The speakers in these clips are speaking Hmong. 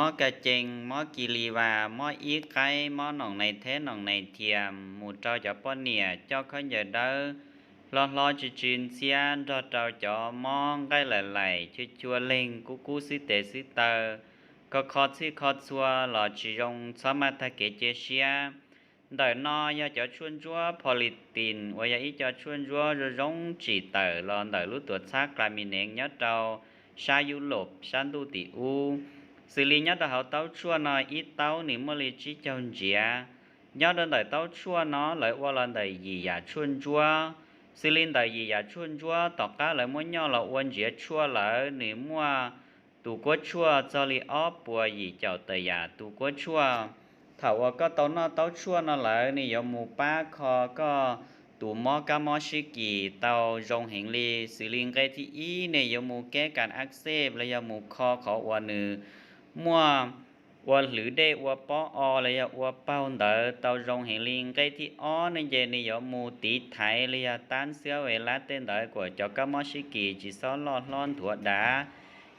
mob ka cees, mob kis lis vas, mob ib qaib, mob noos nais theb noos nais thias, mus rau cov poj niam coj khaub ncaws dawb hlob hlob tsw tsw ntxhiab nrog rau cov mob nqaij laim laim chua chua leeg kub kub xwb tes xwb taw, kho kho txhij kho txhua los tsis zoo, txhob maj tag kev cia siab. Ntawm no yog cov tshuaj ntsuab polythene uas yog ib co tshuaj ntsuab zoo zoo tsim tawm los ntawm lub tuam txhab Glaminase nyob rau sab Yus Lauv sab ntuj tim ub. Xws li nyob rau hauv taub tshuaj no ib taub nws muaj li tsib caug ntsiav. Nyob rau ntawm taub tshuaj no lawv ua los ntawm yim yam tshuaj ntsuab. Xws li ntawm yim yam tshuaj ntsuab tom qab lawv muab nyoj los ua ntsiav tshuaj lawm nws muaj tus kuab tshuaj txog li ob puas yim caum tawm yam tus kuab tshuaj. Thaum uas koj tau noj taub tshuaj no lawm nws yuav mus pab kho koj tus mob kab mob sib kis tau zoo heev li. Xws li nqe thib ib nws yuav mus keb kas ab xej los yog mus kho qhov uas nws muaj ua hlwv dej ua pob o los yog ua paug ntawd tau zoo heev li. Nqe thib ob ne ces nws yuav mus tiv thaiv los yog tab xwb ve lab tej ntawd kom cov kab mob sib kis tsis txhob loj hlob nthuav dav.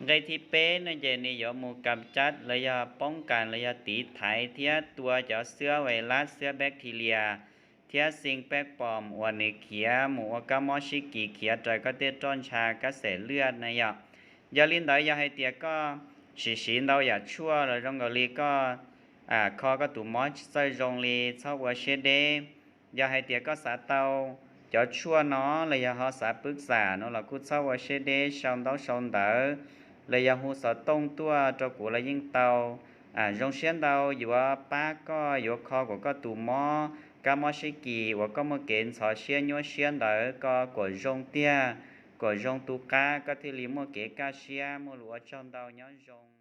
Nqe thib peb ne ces nws yuav mus kam cab los yog poob kas los yog tiv thaiv thiab tua cov xwb ve lab xwb bacteria thiab xi peb pom uas nws khiav mus ua kab mob sib kis khiav raws koj tej roj ntsha kab xes lwaj na yom. Yog li ntawd yog hais tias koj siv siv ntau yam tshuaj los zoo nkaus li koj kho koj tus mob tsis txawj zoo li txhob ua siab deb. Yog hais tias koj xav tau cov tshuaj no los yog ho xav pwb xam no los kuj txhob ua siab deb sau ntaub sau ntawv los yog hu xov tooj tuaj rau kuv los yeej tau. Zoo siab ntau yuav pab koj yuav kho kom koj tus mob kab mob sib kis uas koj muaj kev ntxhov siab nyuaj siab ntawd koj kom zoo tiag, kom zoo tu qab koj thiaj li muaj kev kaj siab muaj lus ua tsaug ntau nyob zoo.